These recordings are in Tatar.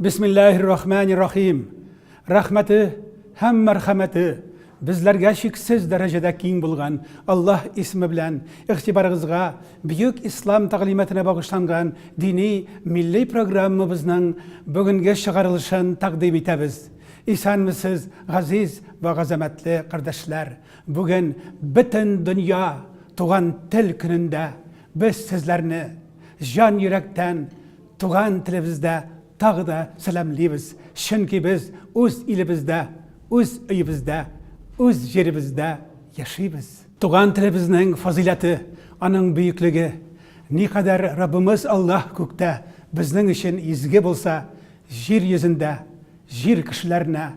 Бисмиллаһир рахманир рахим. Рәхмәте һәм мәрхәмәте безләргә чиксез дәрәҗәдә киң булган Аллаһ исеме белән игътибарыгызга бөек ислам тәгълиматына багышланган дини милли программабызның бүгенге чыгарылышын тәкъдим итәбез. Исәнмесез, газиз вә газамәтле кардәшләр! Бүген бөтен дөнья туган тел көнендә без сезләрне җан йөрәктән туган телебездә тагы да сәламлибез, чөнки без үз илебездә, үз өебездә, үз җиребездә яшибез. Туган телебезнең фазыйләте, аның бөеклеге никадәр Раббымыз Аллаһ күктә безнең өчен изге булса, җир йөзендә җир кешеләренә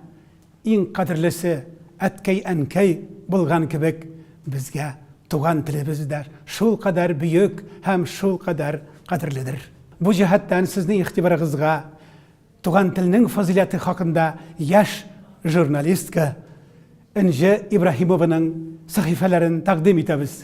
иң кадерлесе әткәй-әнкәй булган кебек, безгә туган телебез дә шулкадәр бөек һәм шулкадәр кадерледер. Бу җәһәттән сезнең игътибарыгызга туган телнең фазыйләте хакында яшь журналистка Энҗе Ибраһимованың сәхифәләрен тәкъдим итәбез.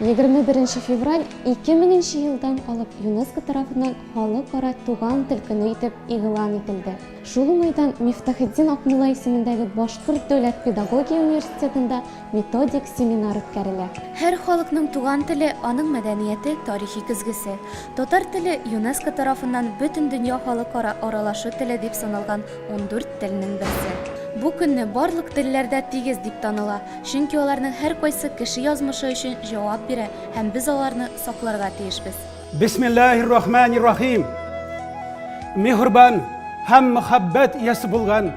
21 февраль 2000 нче елдан алып ЮНЕСКО тарафыннан Халыкара туган тел көне итеп игълан ителде. Шул уңайдан Мифтахетдин Акмулла исемендәге Башкорт дәүләт педагогия университетында методик семинар үткәрелә. Һәр халыкның туган теле, аның мәдәнияте, тарихи көзгесе. Татар теле ЮНЕСКО тарафыннан Бөтендөнья халыкара аралашу теле дип саналган 14 телнең берсе. Бу көнне барлык телләр дә тигез дип таныла, чөнки аларның һәркайсы кеше язмышы өчен җавап бирә һәм без аларны сакларга тиешбез. Бисмиллаһир рахманир рахим. Миһербан һәм мөхәббәт иясе булган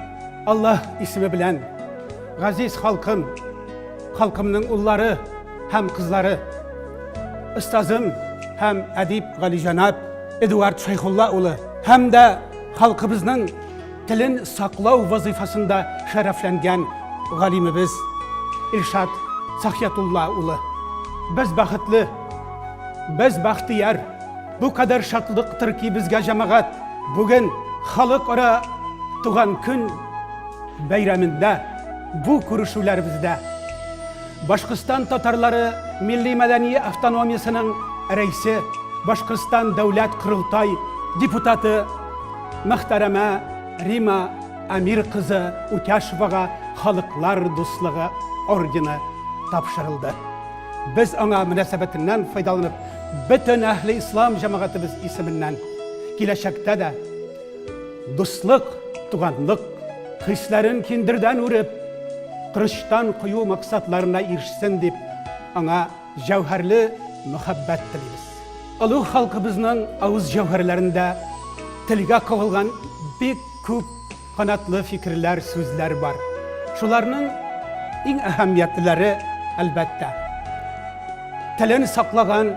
Аллаһ исеме белән. Газиз халкым, халкымның уллары һәм кызлары, остазым һәм әдип галиҗанап Эдуард Шәйхулла улы һәм дә халкыбызның телен саклау вазыйфасында шәрәфләнгән галимебез Илшат Сахиятулла улы. Без бәхетле, без бәхтияр. Бу кадәр шатлыктыр ки безгә җәмәгать. Бүген халыкара туган көн бәйрәмендә бу күрешүләребездә Башкортстан татарлары милли-мәдәни автономиясенең рәисе, Башкортстан дәүләт корылтай депутаты мөхтәрәмә Рима Әмир кызы Утяшевага Халыклар дуслыгы ордены тапшырылды. Без аңа мөнәсәбәтеннән файдаланып, бөтен әһле ислам җәмәгатебез исеменнән киләчәктә дә дуслык, туганлык хисләрен киндердән үреп, корычтан кою максатларына ирешсен дип, аңа җәүһәрле мөхәббәт телибез. Олуг халкыбызның авыз җәүһәрләрендә телгә кагылган бик күп канатлы фикерләр, сүзләр бар. Шуларның иң әһәмиятлеләре, әлбәттә, телен саклаган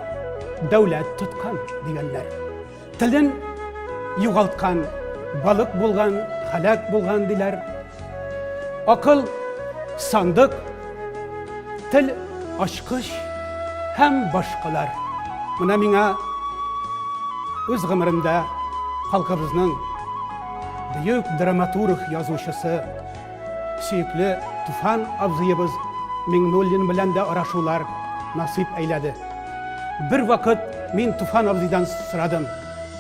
дәүләт тоткан дигәннәр. Телен югалткан балык булган, һәлак булган диләр. Акыл сандык, тел ачкыч һәм башкалар. Менә миңа үз гомеремдә халкыбызның бөек драматург язучысы сөекле Туфан абзыебыз Миңнуллин белән дә арашулар насыйп әйләде. Бер вакыт мин Туфан абзыйдан сорадым.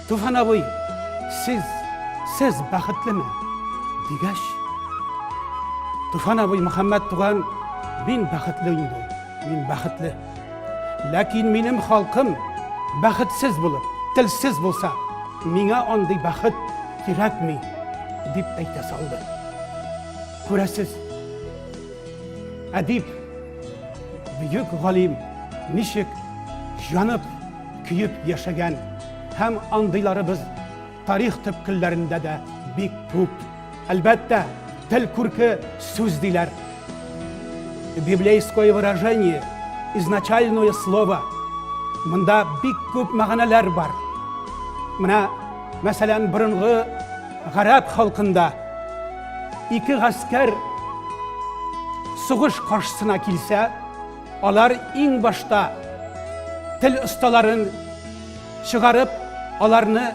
Туфан абый, сез, сез бәхетлеме? Дигәч, Туфан абый Мөхәммәд туган, мин бәхетле инде ул, мин бәхетле. Ләкин минем халкым бәхетсез булып, телсез булса, миңа андый бәхет кирәкми, дип әйтә салды. Күрәсез, әдип, бөек галим ничек җанып, көеп яшәгән һәм андыйларыбыз тарих төпкелләрендә дә бик күп. Әлбәттә, тел күрке сүз диләр. Библейское выражение, изначальное слово. Монда бик күп мәгънәләр бар. Менә, мәсәлән, борынгы гарәп халкында ике гаскәр сугыш каршысына килсә, алар иң башта тел осталарын чыгарып, аларны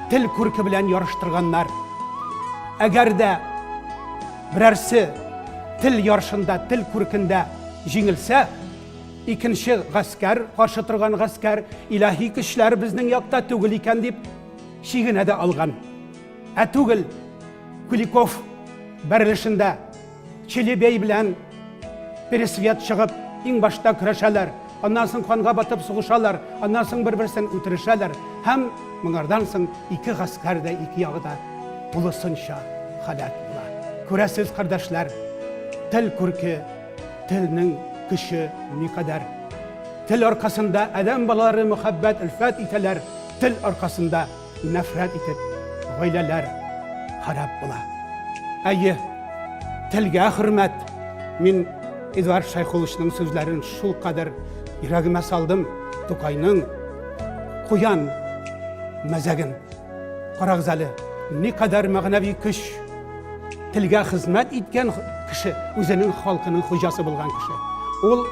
тел күрке белән ярыштырганнар. Әгәр дә берәрсе тел ярышында, тел күркендә җиңелсә, икенче гаскәр, каршы торган гаскәр, илаһи көчләр безнең якта түгел икән дип чигенә дә алган. Ә түгел, Куликов бәрелешендә Челебей белән Пересвет чыгып, иң башта көрәшәләр, аннан соң канга батып сугышалар, аннан соң бер-берсен үтерешәләр һәм моңардан соң ике гаскәр дә ике ягы да тулысынча һәлак була. Күрәсез, кардәшләр, тел күрке, телнең көче никадәр. Тел аркасында адәм балалары мөхәббәт, өлфәт итәләр, тел аркасында Нәфрәт итеп, гаиләләр харап була. Әйе, телгә хөрмәт. Мин Эдуард Шайхуловичның сүзләрен шулкадәр йөрәгемә салдым. Тукайның куян мәзәген. Карагыз әле, никадәр мәгънәви көч. Телгә хезмәт иткән кеше үзенең халкының хуҗасы булган кеше. Ул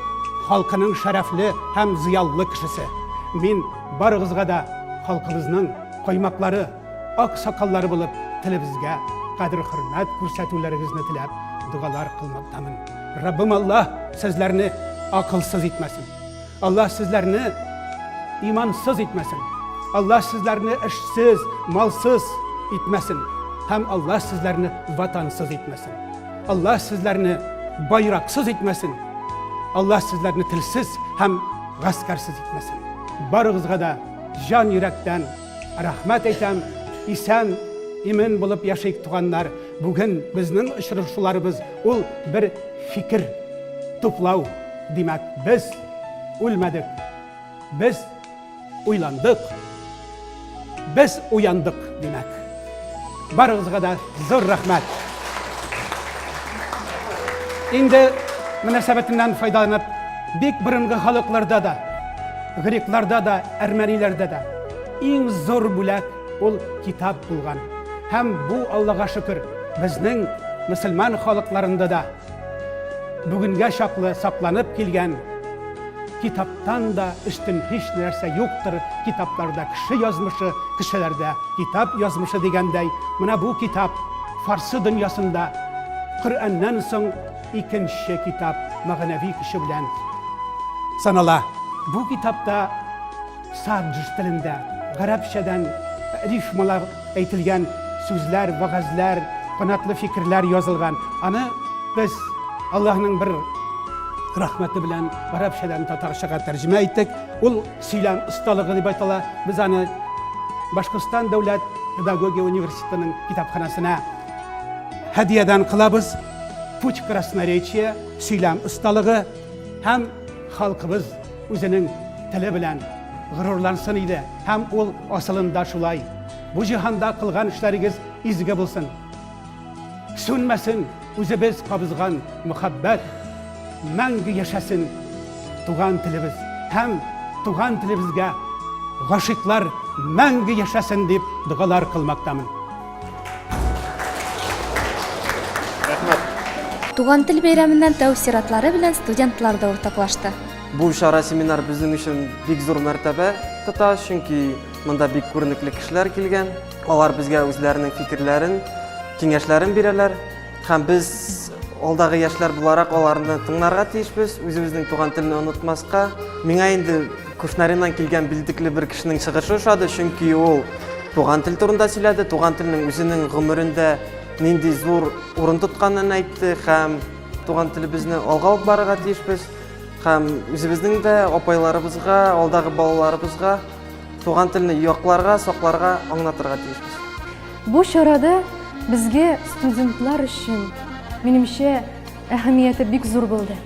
халкының шәрәфле һәм зыялы кешесе. Мин барыгызга да халкыбызның каймаклары, ак сакаллары булып, телебезгә кадер-хөрмәт күрсәтүләрегезне теләп, догалар кылмактамын. Раббым Аллаһ сезләрне акылсыз итмәсен. Аллаһ сезләрне имансыз итмәсен. Аллаһ сезләрне эшсез, малсыз итмәсен. Һәм Аллаһ сезләрне ватансыз итмәсен. Аллаһ сезләрне байраксыз итмәсен. Аллаһ сезләрне телсез һәм гаскәрсез итмәсен. Барыгызга да җан йөрәктән рәхмәт әйтәм. Исән, имин булып яшик, туганнар. Бүген безнең очрашуларыбыз ул бер фикер туплау. Димәк, без үлмәдек. Без уйландык. Без уяндык, димәк. Барыгызга да зур рәхмәт. Инде мөнәсәбәтеннән файдаланып, бик борынгы халыкларда да, грекларда да, әрмәниләрдә дә иң зур бүләк ул китап булган. Һәм бу, Аллага шөкер, безнең мөселман халыкларында да бүгенгә чаклы сакланып килгән китаптан да өстен һич нәрсә юктыр, китапларда кеше язмышы, кешеләрдә китап язмышы дигәндәй, менә бу китап фарсы дөньясында Коръәннән соң икенче китап мәгънәви көче белән санала. Бу китапта Садж телендә, гарәпчәдән рифмалар әйтелгән сүзләр, вәгазьләр, канатлы фикерләр язылган. Аны без Аллаһның бер рәхмәте белән гарәпчәдән татарчага тәрҗемә иттек. Ул сөйләм осталыгы дип атала. Без аны Башкортстан дәүләт педагогия университетының китапханәсенә һәдиядән кылабыз. Путь красноречия, сөйләм осталыгы һәм халкыбыз үзенең теле белән горурлансын иде һәм ул асылында шулай. Бу җиһанда кылган эшләрегез изге булсын. Сүнмәсен үзебез кабызган мөхәббәт, мәңге яшәсен туган телебез һәм туган телебезгә гашыйклар мәңге яшәсен дип догалар кылмактамын. Рәхмәт. Туган тел бәйрәменнән тәэссоратлары белән студентлар да уртаклашты. Бу чара-семинар безнең өчен бик зур мәртәбә тота, чөнки монда бик күренекле кешеләр килгән. Алар безгә үзләренең фикерләрен, киңәшләрен бирәләр. Һәм без алдагы яшьләр буларак аларны тыңларга тиешбез, үзебезнең туган телне онытмаска. Миңа инде Кушнариннан килгән белдекле бер кешенең чыгышы ошады, чөнки ул туган тел турында сөйләде, туган телнең үзенең гомерендә нинди зур урын тотканын әйтте һәм туган телебезне алга алып барырга тиешбез. Һәм үзебезнең дә апайларыбызга, алдагы балаларыбызга туган телне якларга, сакларга, аңлатырга тиешбез. Бу чарада безгә студентлар өчен, минемчә, әһәмияте бик зур булды.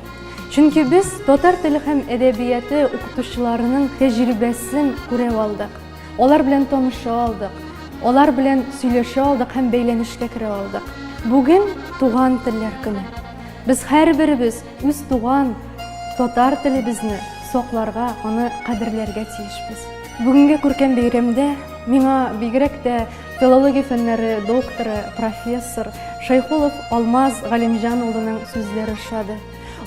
Чөнки без татар теле һәм әдәбияты укытучыларының тәҗрибәсен күрә алдык. Алар белән таныша алдык, алар белән сөйләшә алдык һәм бәйләнешкә керә алдык. Бүген туган телләр көне. Без һәрберебез үз туган татар телебезне сакларга, аны кадерләргә тиешбез. Бүгенге күркәм бәйрәмдә миңа бигрәк тә филология фәннәре докторы, профессор Шәйхулов Алмаз Галимҗан улының сүзләре ошады.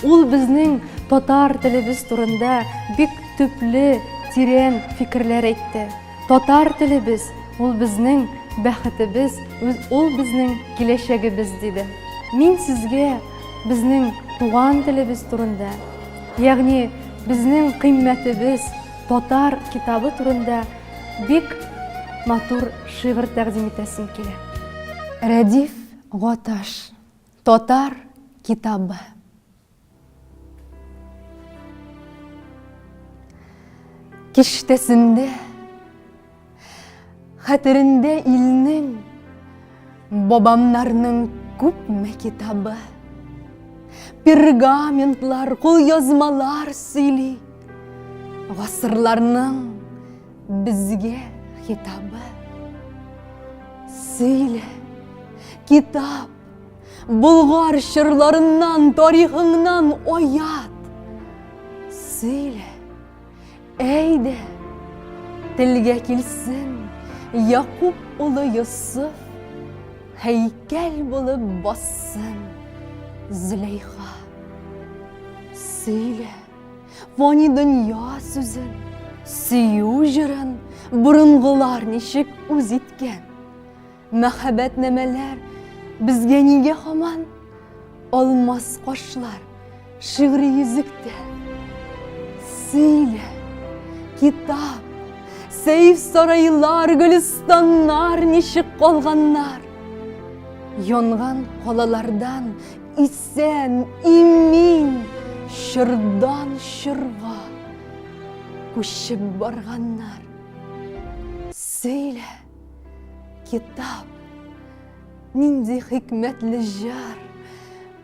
Ул безнең татар телебез турында бик төпле, тирән фикерләр әйтте. Татар телебез, ул безнең бәхетебез, ул безнең киләчәгебез, диде. Мин сезгә. безнең туган телебез турында, ягъни безнең кыйммәтебез татар китабы турында бик матур шигырь тәкъдим итәсем килә. Рәдиф Гаташ. Татар китабы. Киштәсендә, хәтерендә илнең, бабамнарның күпме китабы. Пергаментлар, кулъязмалар сөйли, гасырларның безгә хитабы. Сөйлә, китап, Болгар чорларыннан, тарихыңнан оят. Сөйлә, әйдә, телгә килсен Якуб улы Йосыф, һәйкәл булып бассын Зөләйха. Сөйлә, фани дөнья сүзен, сөю җырын борынгылар ничек үз иткән. Мәхәббәтнамәләр безгә нигә һаман алмас кашлар шигъри йөзектә? Сөйлә, китап, сәйф сарайлар, гөлстаннар ничек калганнар? Янган калалардан исән, имин, чордан чорга күчеп барганнар. Сөйлә, Китап, нинди хикмәтле җыр,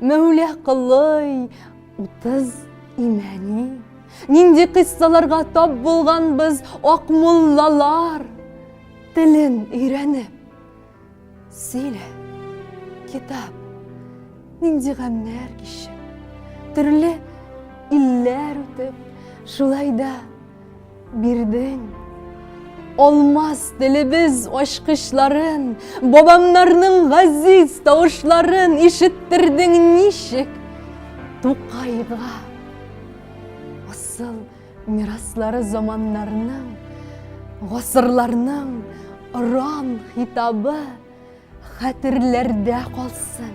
Мәүлә Колый, 30 Имәни. Нинди кыйссаларга тап булганбыз акмуллалар телен өйрәнеп. Сөйлә, китап, нинди гамьнәр кичеп, төрле илләр үтеп, шулай да Бирдең. Алмаз телебез ачкычларын, бабамнарның газиз тавышларын ишеттердең ничек Тукайга. Асыл мираслары заманнарның, гасырларның оран хитабы хәтерләрдә калсын.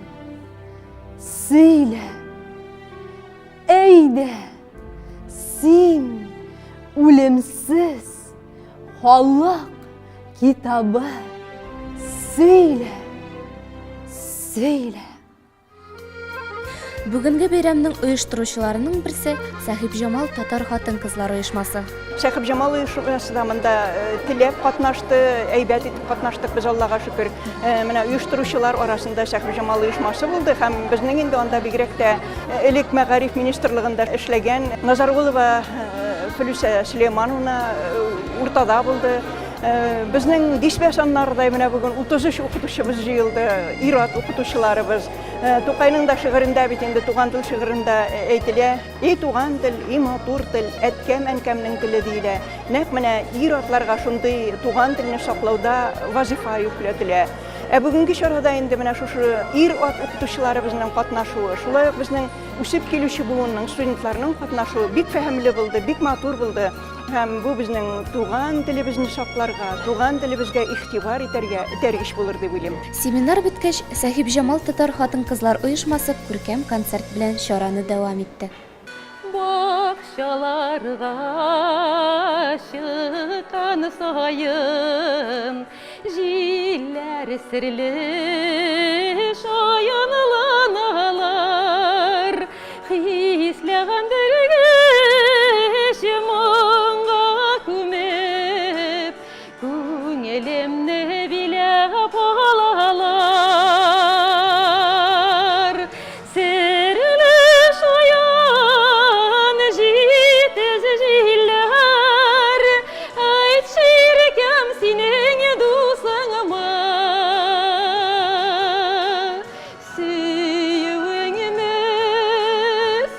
Сөйлә, Әйдә, син үлемсез халык китабы сөйлә, сөйлә. Бүгенге бәйрәмнең оештыручыларының берсе Сәхибҗамал татар хатын-кызлар оешмасы. Сәхибҗамал оешмасы да монда э, теләп катнашты, әйбәт итеп катнаштык без Аллага шөкер. Э, менә оештыручылар арасында Сәхибҗамал оешмасы булды һәм безнең инде анда бигрәк тә Элек мәгариф министрлыгында эшләгән Назаргулова Флүсә Сөләймановна уртада булды. Безнең дисбә саннарыдай менә бүген 33 укытучыбыз җыелды, ир-ат укытучыларыбыз. Тукайның да шигырендә бит инде туган тел шигырендә әйтелә. И туган тел, и матур тел, әткәм, әнкәмнең теле диелә. Нәкъ менә ир-атларга шундый туган телне саклауда вазифа йөкләтелә. Ә бүгенге чарада инде менә шушы ир-ат укытучыларыбызның катнашуы, шулай ук безнең үсеп килүче буынның, студентларның катнашуы бик фәһемле булды, бик матур булды. Һәм бу безнең туган телебезне сакларга, туган телебезгә игътибар итәргә этәргеч булыр дип уйлыйм. Семинар беткәч, Сәхибҗамал татар хатын-кызлар оешмасы күркәм концерт белән чараны дәвам итте. Бакчаларга чыккан саен Җилләр серле шаянланалар, Хисләгән бергеч моңга күмеп, Күңелемне биләп алалар. Серле шаян җитез җилләр, Әйтче, иркәм, синең дусыңмы? Сөюеңне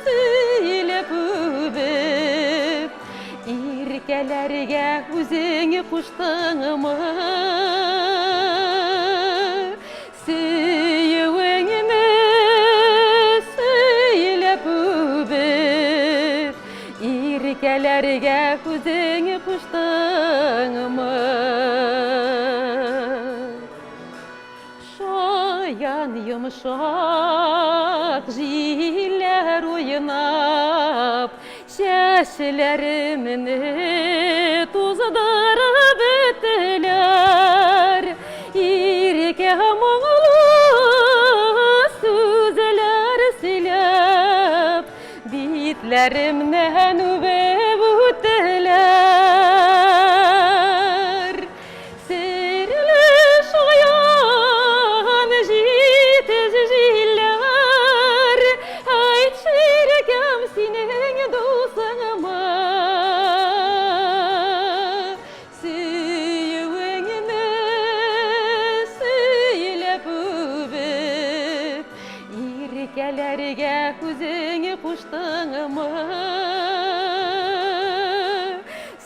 сөйләп үбеп, Иркәләргә үзең куштыңмы? Сөюеңне сөйләп үбеп, Иркәләргә үзең куштыңмы? Шаян Йомшак җилләр уйнап, Чәчләремне туздырып беттеләр. Иркә моңлы сүзләр сөйләп, Битләремнән үбеп үттеләр. Серле шаян җитез җилләр, Әйтче, иркәм, синең дусыңмы? Сөюеңне сөйләп үбеп, Иркәләргә үзең куштыңмы?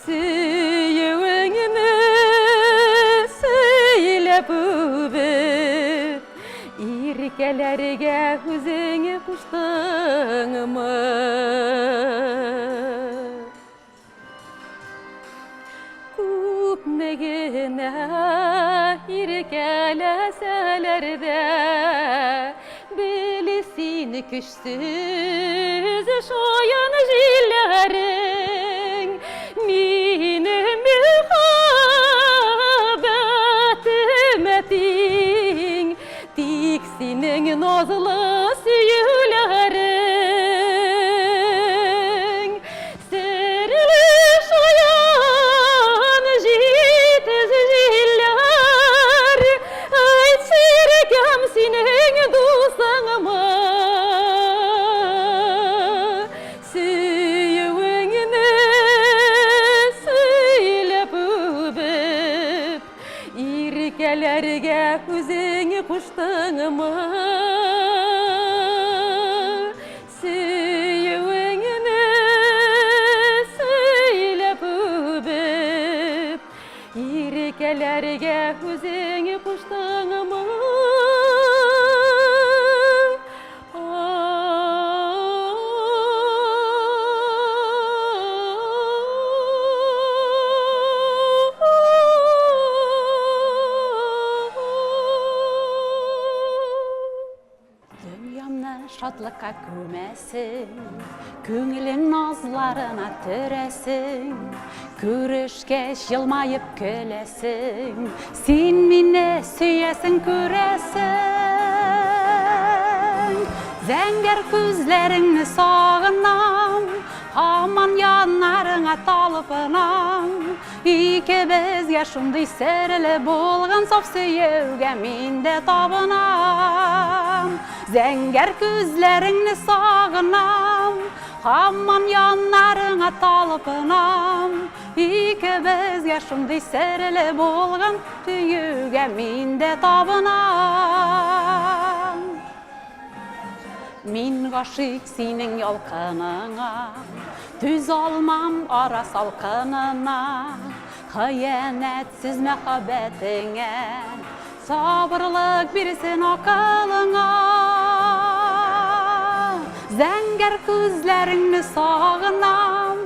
Сөюеңне сөйләп үбеп, Иркәләргә үзең куштыңмы? Күпме генә иркәләсәләр дә, Бел син көчсез шаян җилләрең, Минем мәхәббәтемә тиң, Тик синең назлы сөюләрең. Серле шаян җитез җилләр, Әйтче, иркәм, синең дусыңмы? Сөюеңне сөйләп үбеп, Иркәләргә үзең куштыңмы? Сөюеңне сөйләп үбеп, Иркәләргә үзең куштыңмы? Дөньямны шатлыкка күмәсең, Күңелең назларына төрәсең, Күрешкәч елмаеп көләсең, Син мине сөясең, күрәсең. Зәңгәр күзләреңне сагынам, Һаман яннарыңа талпынам. Икебезгә шундый серле булган саф сөюгә мин дә табынам. Зәңгәр күзләреңне сагынам, һаман яннарыңа талпынам. Икебезгә шундый серле булган сөюгә мин дә табынам. Мин гашыйк синең ялкыныңа, Түз алмам ара салкынына, Хыянәтсез мәхәббәтеңә, Сабырлык бирсен акылыңа. Зәңгәр күзләреңне сагынам,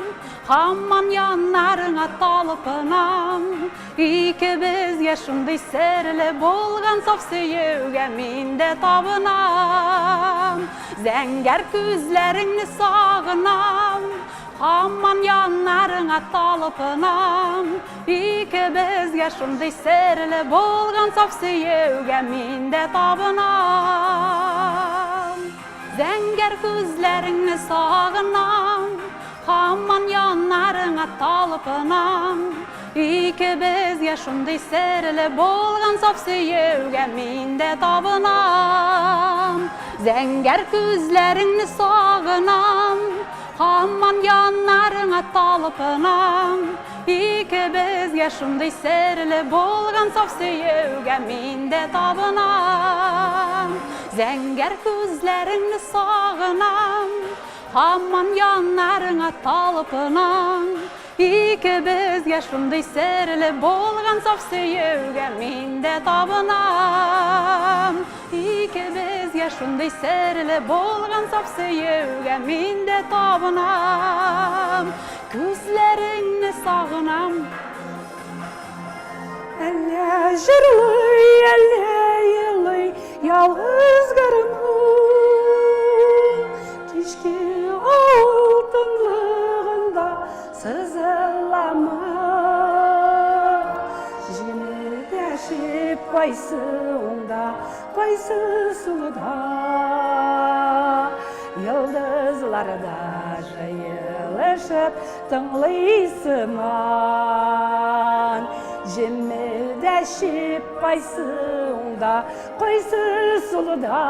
Һаман яннарыңа талпынам. Икебезгә шундый серле булган саф сөюгә мин дә табынам. Зәңгәр күзләреңне сагынам, һаман яннарыңа талпынам. Икебезгә шундый серле булган саф сөюгә мин дә табынам. Зәңгәр күзләреңне сагынам, һаман яннарыңа талпынам. Икебезгә шундый серле булган саф сөюгә мин дә табынам. Зәңгәр күзләреңне сагынам, һаман яннарыңа талпынам. Икебезгә шундый серле булган саф сөюгә мин дә табынам. Зәңгәр күзләреңне сагынам, һаман яннарыңа талпынам. Икебезгә шундый серле булган саф сөюгә мин дә табынам. Икебезгә шундый серле булган саф сөюгә мин дә табынам. Күзләреңне сагынам. Әллә җырлый, әллә елый. Ялгыз гармун кичке авыл тынлыгында сызылама. Җемелдәшеп кайсы уңда, кайсы сулда. Йолдызлар да җыелышып тыңлый сыман. Җемелдәшеп кайсы уңда, кайсы сулда.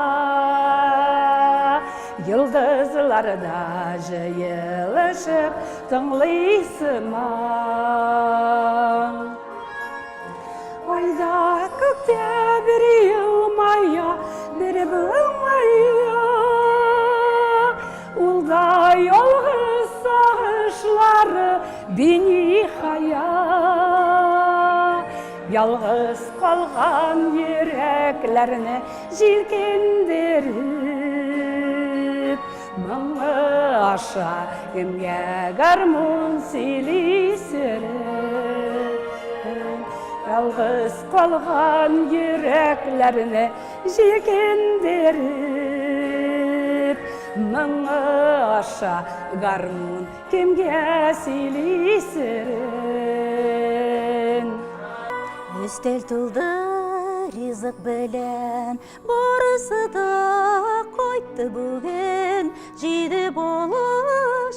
Йолдызлар да җыелышып тыңлый сыман. Айда күктә бер елмая, бер моңая. Ул да ялгыз сагышлары биниһая. Ялгыз калган йөрәкләрне җилкендереп, Моңы аша кемгә гармун сөйли серен. Ялгыз калган йөрәкләрне җилкендереп, Моңы аша гармун кемгә сөйли серен. Өстәл тулды ризык белән, Барысы да кайтты бүген, Җиде бала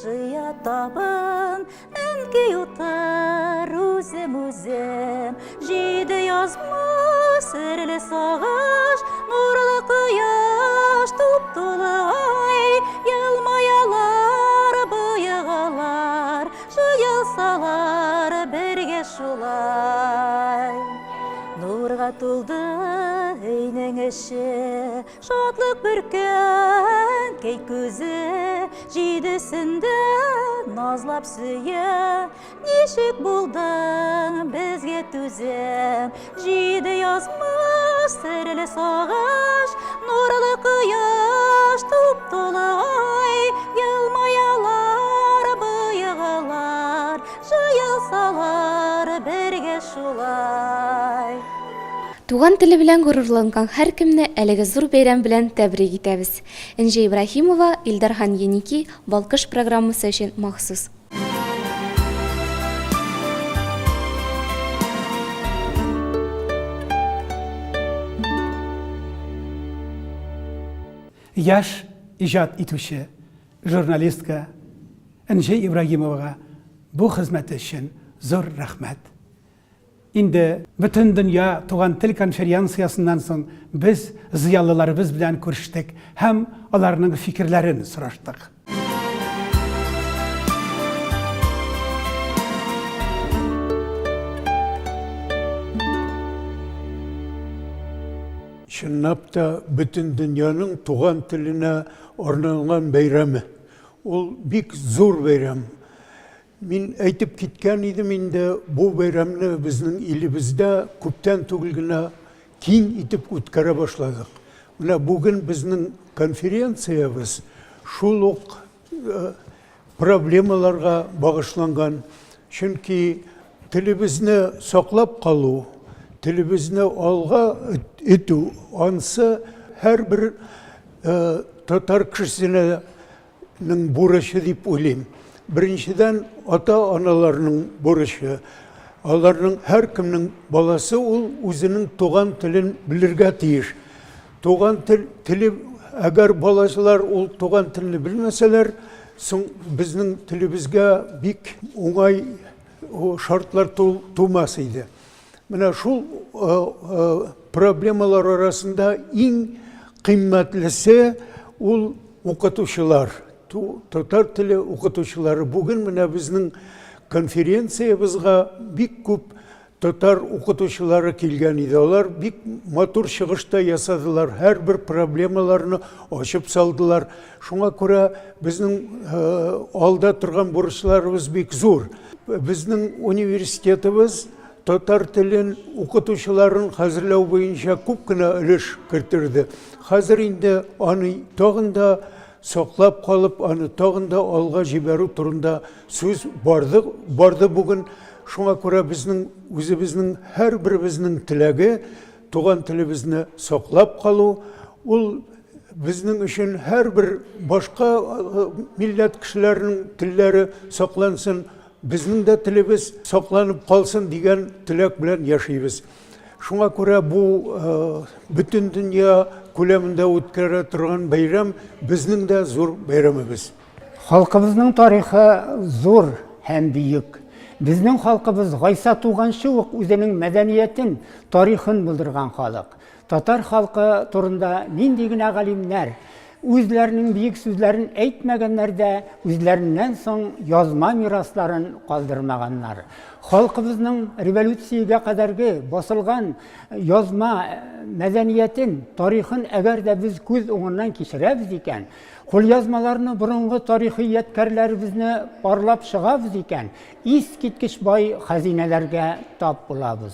җыя табын, Әнкәй утыр, үзем үзем. Җиде язма, серле сагыш, Нурлы кояш, туп-тулы ай, Елмаялар, боегалар, Җыелсалар бергә шулай. Нурга тулды өйнең эче, Шатлык бөркән кәй күзе, Җидесендә назлап сөя. Ничек булдың безгә түзем? Җиде язмыш, серле сагыш, Нурлы кояш, туп-тулы ай, Елмаялар, боегалар, Җыелсалар бергә шулай. Туган теле белән горурланган һәркемне әлеге зур бәйрәм белән тәбрик итәбез. Энҗе Ибраһимова, Илдархан Еники, Балкыш программасы өчен махсус. Яшь иҗат итүче журналистка Энҗе Ибрагимовага бу хезмәте өчен зур рәхмәт. Инде Бөтендөнья туган тел конференциясеннән соң без зыялыларыбыз белән күрештек һәм аларның фикерләрен сораштык. Чынлап та, бөтен дөньяның туган теленә арналган бәйрәме. Ул бик зур бәйрәм. Мин әйтеп киткән идем инде, бу бәйрәмне безнең илебездә күптән түгел генә киң итеп үткәрә башладык. Менә бүген безнең конференциябез шул ук э, проблемаларга багышланган. Чөнки телебезне саклап калу, телебезне алга этү, ансы һәрбер э, татар кешесенә ның бурычы дип уйлыйм. Беренчедән, ата-аналарның бурычы. Аларның һәркемнең баласы ул үзенең туган телен белергә тиеш. Туган тел теле әгәр баласылар ул туган телне белмәсәләр, соң безнең телебезгә бик уңай шартлар тумас иде. Менә шул проблемалар арасында иң кыйммәтлесе ул укытучылар, татар теле укытучылары. Бүген менә безнең конференциябезгә бик күп татар укытучылары килгән иде. Алар бик матур чыгыш та ясадылар, һәрбер проблемаларны ачып салдылар. Шуңа күрә безнең алда торган бурычларыбыз бик зур. Безнең университетыбыз татар телен укытучыларын хәзерләү буенча күп кенә өлеш кертерде. Хәзер инде аны тагын да саклап калып, аны тагын да алга җибәрү турында сүз барды, барды бүген. Шуңа күрә безнең үзебезнең һәрберебезнең теләге. туган телебезне саклап калу, ул безнең өчен һәрбер башка милләт кешеләренең телләре саклансын, безнең дә телебез сакланып калсын дигән теләк белән яшибез. Шуңа күрә бу бөтен дөнья күләмендә үткәрә торган бәйрәм безнең дә зур бәйрәмебез. Халкыбызның тарихы зур һәм бөек. Безнең халкыбыз Гайса туганчы ук үзенең мәдәниятен, тарихын булдырган халык. Татар халкы турында нинди генә галимнәр үзләренең бөек сүзләрен әйтмәгәннәр дә, үзләреннән соң язма мирасларын калдырмаганнар. Халкыбызның революциягә кадәрге басылган язма мәдәниятен, тарихын әгәр дә без күз уңыннан кичерәбез икән, кулъязмаларны борынгы тарихи ядкәрләребезне барлап чыгабыз икән, искиткеч бай хәзинәләргә тап булабыз.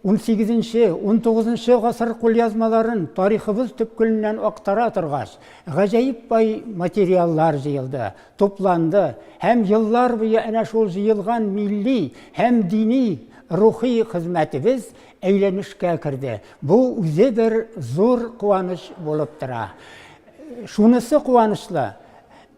Унсигезенче, унтугызынчы гасыр кулъязмаларын тарихыбыз төпкеленнән актара торгач, гаҗәеп бай материаллар җыелды, тупланды һәм еллар буе әнә шул җыелган милли һәм дини рухи хезмәтебез әйләнешкә керде. Бу үзе бер зур куаныч булып тора. Шунысы куанычлы,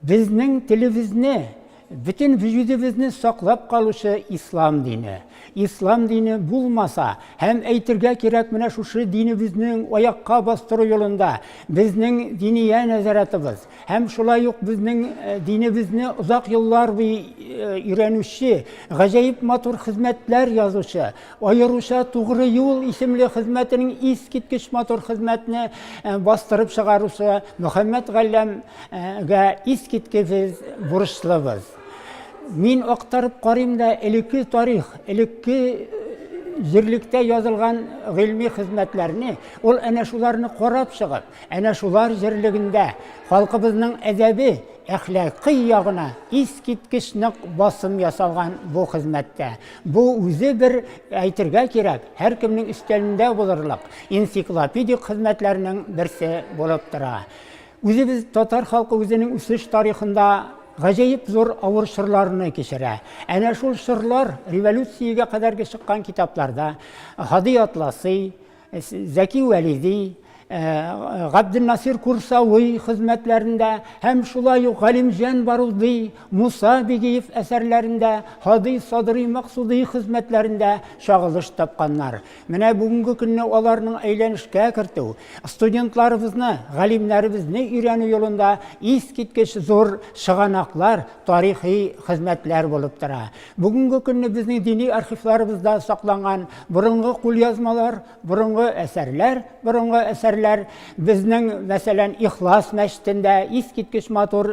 безнең телебезне Бөтен вөҗүдебезне саклап калучы ислам дине. Ислам дине булмаса, һәм әйтергә кирәк менә шушы динебезнең аякка бастыру юлында безнең диния нәзаратыбыз һәм шулай ук безнең динебезне озак еллар буе өйрәнүче, гаҗәеп матур хезмәтләр язучы, аеруча Тугры юл исемле хезмәтенең искиткеч матур хезмәтне бастырып чыгаручы Мөхәммәт Галләм Гә искиткесез бурычлыбыз. Мин актарып карыйм да, элекке тарих, элекке җирлектә язылган гыйльми хезмәтләрне, ул әнә шуларны карап чыгып, әнә шулар җирлегендә халкыбызның әдәбе, әхлакый ягына искиткеч нык басым ясалган бу хезмәттә. Бу үзе бер, әйтергә кирәк, һәркемнең өстәлендә булырлык энциклопедик хезмәтләрнең берсе булып тора. Үзебез татар халкы үзенең үсеш тарихында гаҗәеп зур авыр чорларны кичерә. Әнә шул чорлар революциягә кадәрге чыккан китапларда Һади Атласый, Зәки Вәлиди, Габденнасир Курсавый хезмәтләрендә һәм шулай ук Галимҗан Баруди, Муса Бигиев әсәрләрендә, Һади Садри Максуди хезмәтләрендә чагылыш тапканнар. Менә бүгенге көнне аларның әйләнешкә кертү, студентларыбызны, галимнәребезне өйрәнү юлында искиткеч зур чыганаклар, тарихи хезмәтләр булып тора. Бүгенге көнне безнең дини архивларыбызда сакланган борынгы кулъязмалар, борынгы әсәрләр, борынгы әсәрләр безнең, мәсәлән, Ихлас мәчетендә искиткеч матур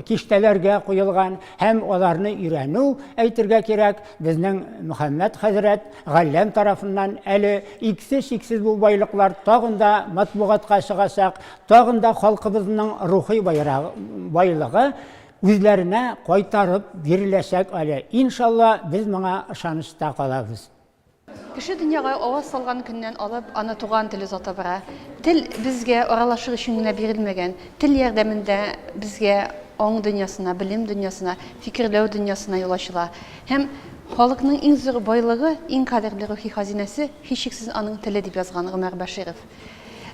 киштәләргә куелган һәм аларны өйрәнү, әйтергә кирәк, Безнең Мөхәммәт хәзрәт Галләм тарафыннан әле иксез-чиксез бу байлыклар тагын да матбугатка чыгачак, тагын да халкыбызның рухи байлыгы үзләренә кайтарып биреләчәк әле. Иншалла, без моңа ышанычта калабыз. Кеше дөньяга аваз салган көннән алып, аны туган тел озата бара. Тел безгә аралашыр өчен генә бирелмәгән. Тел ярдәмендә безгә аң дөньясына, белем дөньясына, фикерләү дөньясына юл ачыла. Һәм халыкның иң зур байлыгы, иң кадерле рухи хазинәсе, һичшиксез аның теле, дип язган Гомәр Бәширов.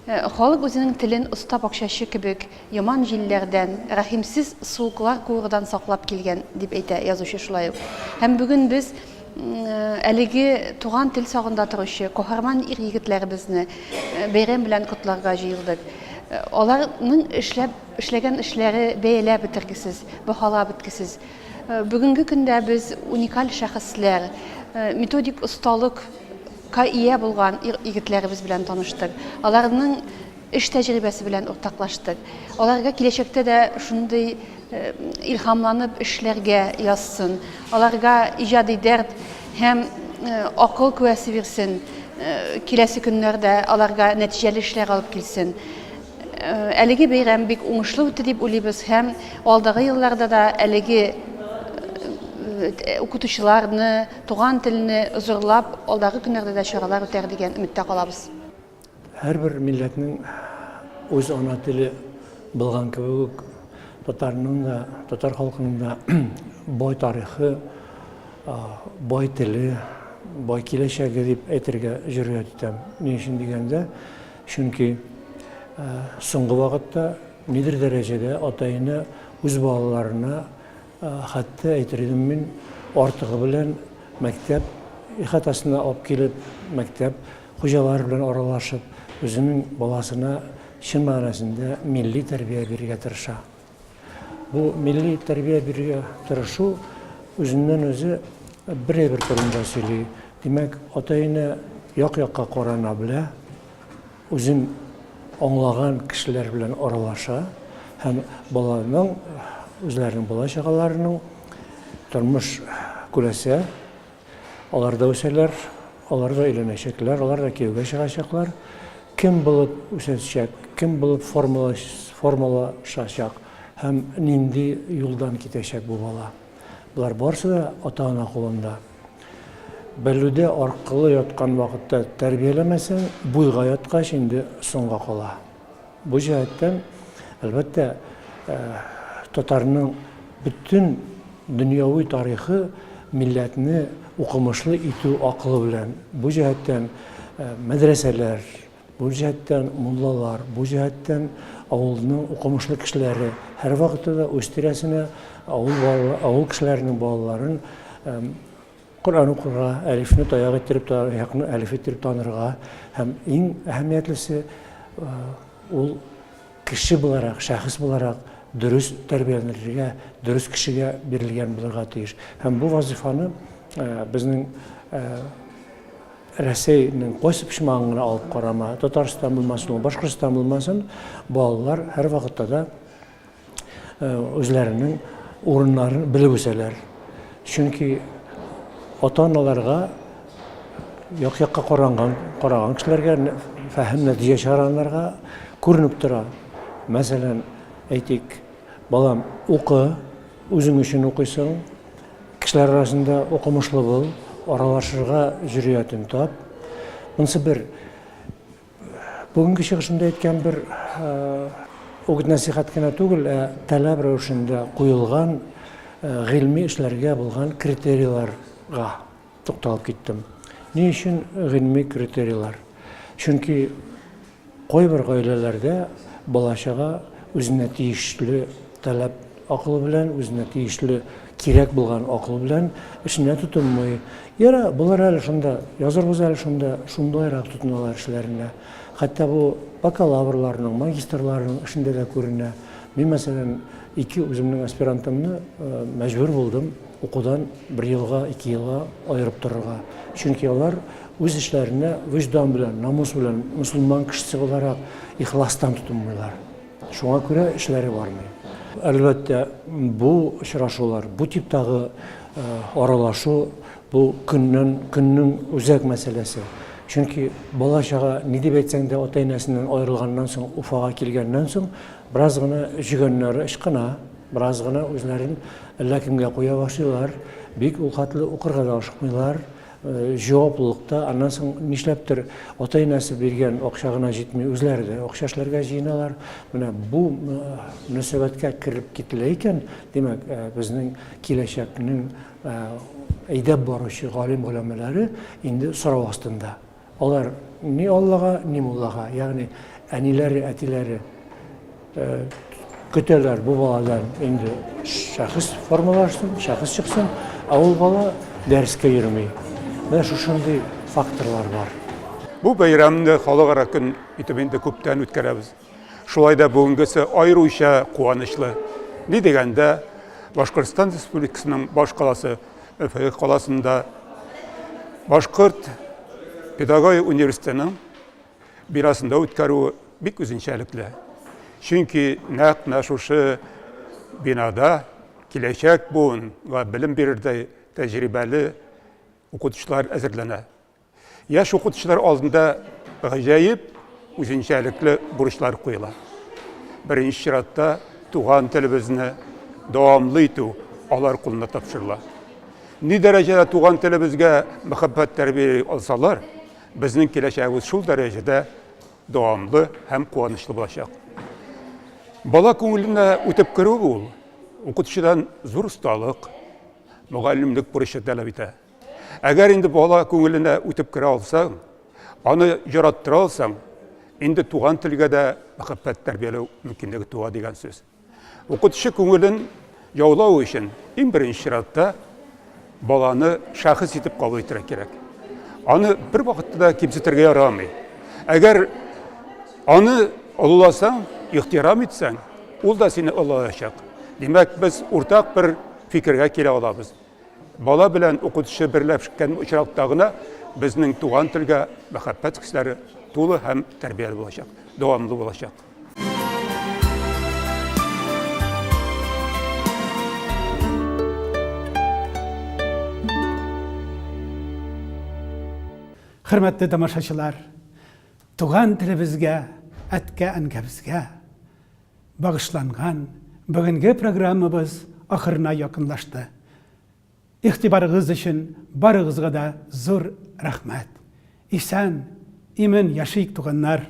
Халык үзенең телен оста бакчачы кебек яман җилләрдән, рәхимсез суыклар куырдан саклап килгән, дип әйтә язучы шулай ук. Һәм бүген без әлеге туган тел сагында торучы каһарман ир-егетләребезне бәйрәм белән котларга җыелдык. Аларның эшләп, эшләгән эшләре бәяләп бетергесез, баһалап беткесез. Бүгенге көндә без уникаль шәхесләр, методик осталык ка ия булган ир-егетләребез белән таныштык. Аларның эш тәҗрибәсе белән уртаклаштык. Аларга киләчәктә дә шундый илһамланып эшләргә язсын. Аларга иҗади дәрт һәм акыл күәсе бирсен. Киләсе көннәрдә аларга нәтиҗәле эшләр алып килсен. Әлеге бәйрәм бик уңышлы үтте дип уйлыйбыз һәм алдагы елларда да әлеге укытучыларны, туган телне зурлап, алдагы көннәрдә дә чаралар үтәр дигән өметтә калабыз. Һәрбер милләтнең үз ана теле булган кебек үк, татарның да, татар халкының да бай тарихы, бай теле. бай киләчәге дип әйтергә җөрьәт итәм. Ни өчен дигәндә, чөнки соңгы вакытта нидер дәрәҗәдә ата-инә үз балаларына хәтта әйтер идем мин, артыгы белән мәктәп ихатасына алып килеп, мәктәп хуҗалары белән аралашып, үзенең баласына чын мәгънәсендә милли тәрбия бирергә тырыша. Бу милли тәрбия бирергә тырышу үзеннән-үзе бер әйбер турында сөйли. Димәк, ата-инә як-якка карана белә, үзен аңлаган кешеләр белән аралаша һәм баланың, үзләренең бала-чагаларының тормыш күрәсә, Алар да үсәләр, алар да өйләнәчәкләр, алар да кияүгә чыгачаклар. Кем булып үсәчәк, кем булып формалашачак һәм нинди юлдан китәчәк бу бала? Болар барысы да ата-ана кулында. Бәлүдә аркылы яткан вакытта тәрбияләмәсәң, буйга яткач инде соңга кала. Бу җәһәттән, әлбәттә, татарның бөтен дөньяви тарихы милләтне укымышлы итү акылы белән, бу җәһәттән мәдрәсәләр, бу җәһәттән муллалар, бу җәһәттән авылның укымышлы кешеләре һәрвакытта да үз тирәсенә авыл, авыл кешеләренең балаларын Коръән укырга, әлифне таяк иттереп, таякны әлиф иттереп танырга һәм иң әһәмиятлесе ул кеше буларак, шәхес буларак дөрес тәрбияләнергә, дөрес кешегә бирелгән булырга тиеш. Һәм бу вазифаны безнең Рәсәйнең кайсы почмагын гына алып карама, Татарстан булмасын, ул Башкортстан булмасын, балалар һәрвакытта да үзләренең урыннарын белеп үсәләр. Чөнки ата-аналарга як-якка каранган, караган кешеләргә, фәһем нәтиҗә чыгарганнарга күренеп тора. Мәсәлән, әйтик, балам, укы, үзең өчен укыйсың, кешеләр арасында укымышлы бул, аралашырга җөрьятен тап. Монысы бер. Бүгенге чыгышымда әйткән бер үгет-нәсыйхәт кенә түгел, ә таләп рәвешендә куелган гыйльми эшләргә булган критерийларга тукталып киттем. Ни өчен гыйльми критерийлар? Чөнки кайбер гаиләләрдә бала-чага үзенә тиешле таләп акылы белән, үзенә тиешле кирәк булган акыл белән эшенә тотынмый. Яра, булыр әле шунда, язырбыз әле шунда, шундайрак тотыналар эшләренә. Хәтта бу бакалаврларның, магистрларның эшендә дә күренә. Мин, мәсәлән, ике үземнең аспирантымны мәҗбүр булдым укудан бер елга, ике елга аерып торырга. Чөнки алар үз эшләренә вөҗдан белән, намус белән, мөселман кешесе буларак ихластан тотынмыйлар. Шуңа күрә эшләре бармый. Әлбәттә, бу очрашулар, бу типтагы аралашу, бу көннән көннең үзәк мәсьәләсе. Чөнки бала-чага, ни дип әйтсәң дә, ата-инәсеннән аерылганнан соң, Уфага килгәннән соң, бераз гына җөгәннәре ычкына, бераз гына үзләрен әллә кемгә куя башлыйлар, бик ул хәтле укырга да ашыкмыйлар. Җаваплылык та, аннан соң нишләптер ата-инәсе биргән акча гына җитми, үзләре дә акча эшләргә җыеналар. Менә бу мөнәсәбәткә кереп кителә икән, димәк, безнең киләчәкнең әйдәп баручы галим-голәмәләре инде сорау астында. Алар ни Аллага, ни муллага, ягъни әниләре, әтиләре көтәләр бу баладан инде шәхес формалашсын, шәхес чыксын, ә ул бала дәрескә йөрми. Менә шушындый факторлар бар. Бу бәйрәмне халыкара көн итеп инде күптән үткәрәбез. Шулай да бүгенгесе аеруча куанычлы. Ни дигәндә, Башкортстан Республикасының баш каласы Өфе каласында Башкорт педагогия университетының бинасында үткәрү бик үзенчәлекле. Чөнки нәкъ менә шушы бинада киләчәк буынга белем бирердәй тәҗрибәле укытучылар әзерләнә. Яшь укытучылар алдында гаҗәеп үзенчәлекле бурычлар куела. Беренче чиратта туган телебезне дәвамлы итү алар кулына тапшырыла. Ни дәрәҗәдә туган телебезгә мәхәббәт тәрбияли алсалар, безнең киләчәгебез шул дәрәҗәдә дәвамлы һәм куанычлы булачак. Бала күңеленә үтеп керү ул укытучыдан зур осталык, мөгаллимлек бурычы таләп итә. Әгәр инде бала күңеленә үтеп керә алсаң, аны яраттыра алсаң, инде туган телгә дә мәхәббәт тәрбияләү мөмкинлеге туа дигән сүз. Укытучы күңелен яулау өчен иң беренче чиратта баланы шәхес итеп кабул итәргә кирәк. Аны бер вакытта да кимсетергә ярамый. Әгәр аны олыласаң, ихтирам итсәң, ул да сине олылаячак. Димәк, без уртак бер фикергә килә алабыз. Бала белән укытучы берләшкән очракта гына безнең туган телгә мәхәббәт хисләре тулы һәм тәрбияле булачак, дәвамлы булачак. Хөрмәтле тамашачылар, туган телебезгә, әткә-әнкәбезгә багышланган бүгенге программабыз ахырына якынлашты. Игътибарыгыз өчен барыгызга да зур рәхмәт. Исән, имин яшик, туганнар!